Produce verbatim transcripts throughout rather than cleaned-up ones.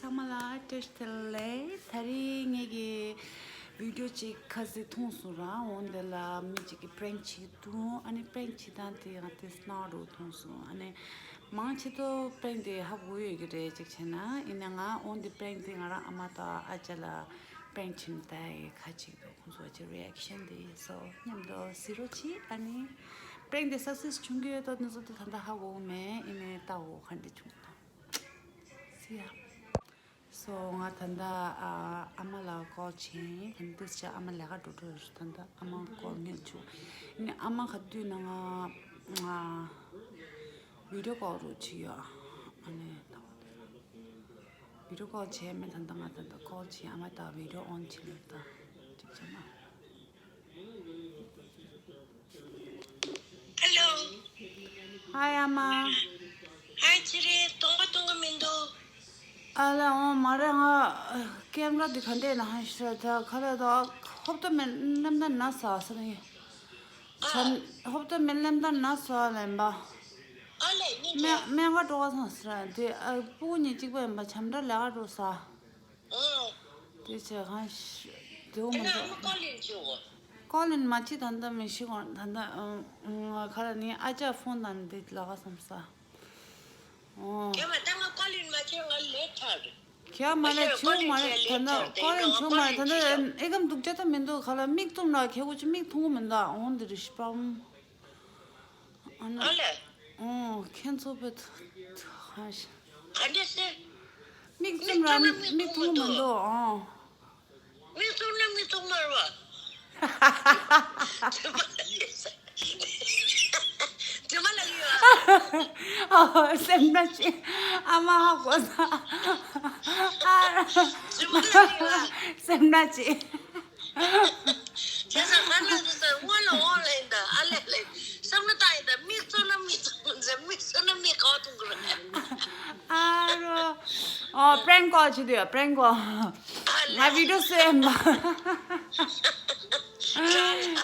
ཚང་མ་ལ་བཀྲ་ཤིས་བདེ་ལེགས། ད་རིང་ངེད་ཀྱི་བི་ཌིའོ་ཅིག་ཁ་སང་མཐོང་སོང་ར། འོ་འདི་ལ་མི་གཅིག་གིས་པྲེང་བྱེད་འདུག་ཨ་ནི་པྲེང་བྱེད་སྟངས་དེ་ང་དེ་སྣང་རུ་མཐོང་སོང་། ཨ་ནི་མང་ཆེ་དོ་པྲེང་དེ་ཧ་གོ་ཡོད་ཀྱི་རེད། ཅིག་བྱས་ན་ཡིན་ན་ང་འོ་འདི་པྲེང་དེ་ང་རང་ཨ་མ་དང་ཨ་ཅག་ལ་པྲེང་བྱེད་ནི་ད་ཡི་ཁ་ཅིག་འདུག་ཁོང་ཚོ་ཅིག་རི་ཨེག་ཤན་དེ་སོ་མཉམ་དུ་གཟིགས་རོགས་གྱིས། ཨ་ནི་པྲེང་དེ་སག་སེ་སི་བྱུང་གི་ཡོད་དོ་ནི་ཚོ་དེ་ད་ལྟ་ཧ་གོ་མེད། ཡིན་ནའི་ལྟ་འོ་ག་འདྲ་བྱུང་དང་། See ya. So ང་ད་ལྟ་ཨ་ཨ་མ་ལ་ཀོལ་བྱས། ད་ལྟ་ཅག་ཨ་མ་ལས་ཀ་འགྲོ་འགྲོ་རེད། ད་ལྟ་ཨ་མ་ཀོལ་ངས་བྱུང་། ཨ་ནི་ཨ་མ་ག་དུས་ན་ང་ང་བི་ཌིའོ་ཀོལ་རུ་བྱས་ཡོད། ཨ་ནི་ད་བི་ཌིའོ་ཀོལ་བྱས་མེད། ད་ལྟ་ང་ད་ལྟ་ཀོལ་བྱས། ཨ་མ་ད་བི་ཌིའོ་ཨོན་བྱས་ལ་ད་ཅིག་བྱས་ན། Hello. Hi ཨ་མ། Hi ཅི་རེད། གཏོང་ག་གཏོང་ག་མི་འདུག་ཨ་ལ་འོ་མ་རེད། ང་ཀེམ་ར་འདི་ག་འདྲས་ན་ཧ་ཤི་ར་ད་ག་རེ་ད་ཧོབ་ཏོ་མེད་ལམ་ད་ན་ས་ས་ནི་ཨ་ཧོབ་ཏོ་མེད་ལམ་ད་ན་ས་ལན་པ། ཨ་ལས་ཉིན་མེ་ཅན་མེ་ག་འགྲོ་བ་སང་ས་ར་དེ་ཨ་སྤུ་གུ་གཉིས་གཅིག་པ་ཡིན་པ་འཆམ་འདྲ་ལས་ཀ་འགྲོ་ས། ཨོ། དེ་བྱས་གང་ཞིག་དེའུ་ཨ་མ་ན་འགྲོ། ཨ་མ་ཀོ་ལིན་བྱེད་འོ། ཀོ་ལིན་མ་བྱེད། ད་ལྟ་མི་ཤི་གོ་ད་ལྟ་ཨ་ཨ་ག་ལ་ནི་ཨ་ཅག་ཕོན་དང་འདི་ལ་ག་སམ་ས། ཨོ། ཁྱེད་མ་ད་ང་ཀོ་ལིན་མ་བྱེད། ང་ལས་ཐར། ཁྱེད་མ་ལས་ཁྱེད་ཆུ་ཀོ་ལིན་མ་རེད། བྱེད་ད་ལས་ལྟ་ཐར་དེ་ཀོ་ལིན་ང་ཆུ་ཀོ་མ་རེད། ལིན་ད་ལྟ་བྱེད་ཨེ་ཀམ་སྡུག་ཅག་ད་མི་འདུག་ག་ལ་མིག་བཙུམ་ལ་ཁྱེད་ཀོ་ཆུ་མིག་མཐོང་གི་མི་འདུག་འོང་འདི་རི་ཤི་པམ། ཨ་ན། ཨ་ལས། ཨོ་ཁྱེད་ཚོ་བོད་ཧ་ཤ། ག་འདྲ་སེ། མིག་བཙུམ་ར་མིག་མཐོང་མི་འདུག་ཨོ། མིག་བཙུམ་ན་མིག་མཐོང་མ་རེད་བ། དྲི་མ་ལ་ཡོད། དྲི་མ་ལ་ཡོད། ཨོ་སེམས་ན་ཅི། ཨ་མ་ཧ་གོ་ས། ཨ་དྲི་མ་ལ་ཡོད། སེམས་ན་ཅི། བྱས་ཙང་ང་ལ་འདི་ཚོ་སྔོན་ལ་འོང་ལ་ཡིན་ད། ཨ་ལས་ལས་བསམ་བློ་བཏང་ཡིན་ད། མིག་བཙུམ་ན་མིག་བཙུམ་ཟེར། མིག་བཙུམ་ན་མིག་ག་བ་མཐོང་གི་རེད། ཨ་རོ། ཨོ་པྲེང་ཀོལ་བྱེད་དུས་པྲེང་ཀོལ། ཨ་ལས། ང་བི་ཌིའོ་བཟོས་ཡིན་པ།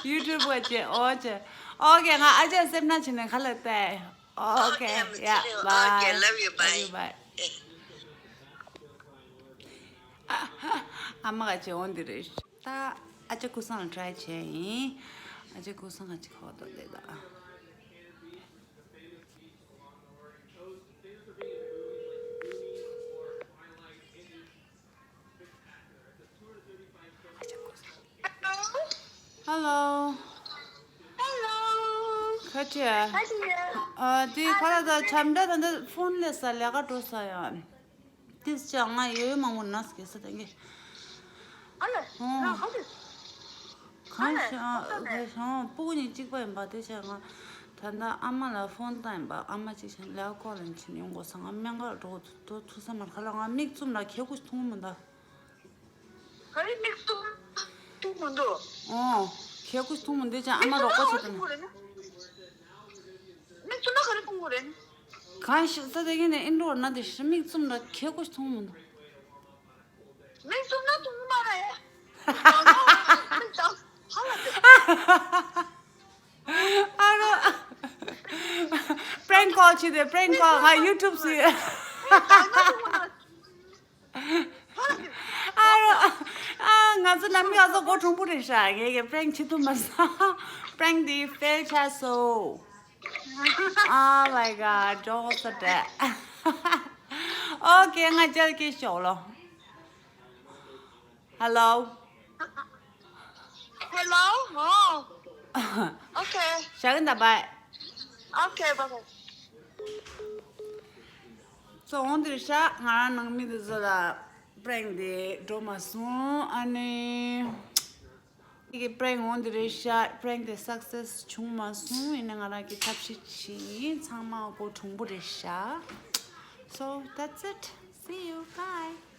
ཡུ་ཊུབ་བ་བྱེད་ཨོ་བྱེད། ཨོ་ཁེ་ང་ཨ་ཅག་སེམས་ན་བྱེད་ནས་ཁ་ལག་བལྟས། ཨོ་ཁེ་ཡ་བའི། ཨོ་ཁེ། Love you. Bye. ཨ་མ་ག་ཅེ་འོང་འདི་རེད། ད་ཨ་ཅག་ཀུ་སང་ལ་ཊ་རའི་བྱས་ཡིན། ཨ་ཅག་ཀུ་སང་ག་ཅིག་ཧོ་ཏོ་དེ་ད། Hello. Hello. ཁ་ཅེ། ཁ་ཅེ་ཡ། ཨ་དེ་ཁ་ལ་ད་ཆམ་འདྲ་ད་འདི་ཕོན་ལས་ས་ལས་ཀ་འགྲོ་ས་ཡ། ཏིས་ཅག་ང་ཡོད་མང་པོ་ན་སྐད་ས་དེ་གི། ཨ་ལ། ཧོ། ང་ཧ་གི། གང་ཨ་ལ། ཤ་ཨ་ཧོ་ད་ག་ཤ་སྤུ་གུ་གཉིས་གཅིག་པ་ཡིན་པ་དེ་ཆ་ང་། ད་ལྟ་ཨ་མ་ལ་ཕོན་བཏང་ཡིན་པ། ཨ་མ་གཅིག་ཤ་ལས་ཀ་ལ་ཕྱིན་ཡོང་དགོས་ས། ང་སྨན་ཁང་འགྲོ་ཐུ་ཐུ་ས་མར་ཁ་ལ་ང་མིག་བཙུམ་ལ་ཁྱེད་ཀུ་མཐོང་མི་འདུག་ག་རེ་མིག་བཙུམ་མཐོང་མི་འདུག་ཨོ། ཁྱེད་ཀུ་མཐོང་མི་འདུག་ཅང་ཨ་མ་རོགས་པ་བྱེད་དང་། མིག་བཙུམ་ན་ག་རེ་མཐོང་གི་རེད། གང་ཞིག་ས་དེ་གི་ནས་ཨིན་འགྲོ་ན་དེ་ཤི་མིག་བཙུམ་ལ་ཁྱེད་ཀུ་མཐོང་མི་འདུག་མིག་བཙུམ་ན་མཐོང་མ་རེད། མིག་བཙུམ་ཧ་ལ་དེ། ཨ་རོ། པྲེང་ཀོལ་བྱེད་དེ་པྲེང་ཀོལ། ང་ཡུ་ཊུབ་སི། ཨ་རོ། ཨ་ང་ཚོ་ནམ་ཡག་ཚོ་སྒོ་གྲུང་པོ་རེད་ཤག་ངས་ཀྱི་པྲེང་བྱེད་ཐུབ་མ་སོང་། པྲེང་འདི་ཕེལ་ཆགས་སོང་། Oh my god, འགྲོ་ས་དྲག་ཨོ་ཁེ། ང་ཅལ་ཀེ་ཤོག་ལོ། Hello. Hello. Oh. Okay. ཞག་ད་བའི། Okay, bye bye. སོ་འོང་དེར་ཤག་ང་རང་ནང་མི་དེ་ཚོ་ལ་པྲེང་དེ་འགྲོ་མ་སོང་། ཨ་ནི། ངེད་ཀྱི་པྲེང་འོང་དེ་རེད་ཤག་པྲེང་དེ་སག་སེ་སི་བྱུང་མ་སོང་། ཡིན་ན་ང་རང་གི་ཐབས་ཤེས་བྱས། ཚང་མ་སྒོ་གྲུང་པོ་རེད་ཤག So that's it. See you. Bye.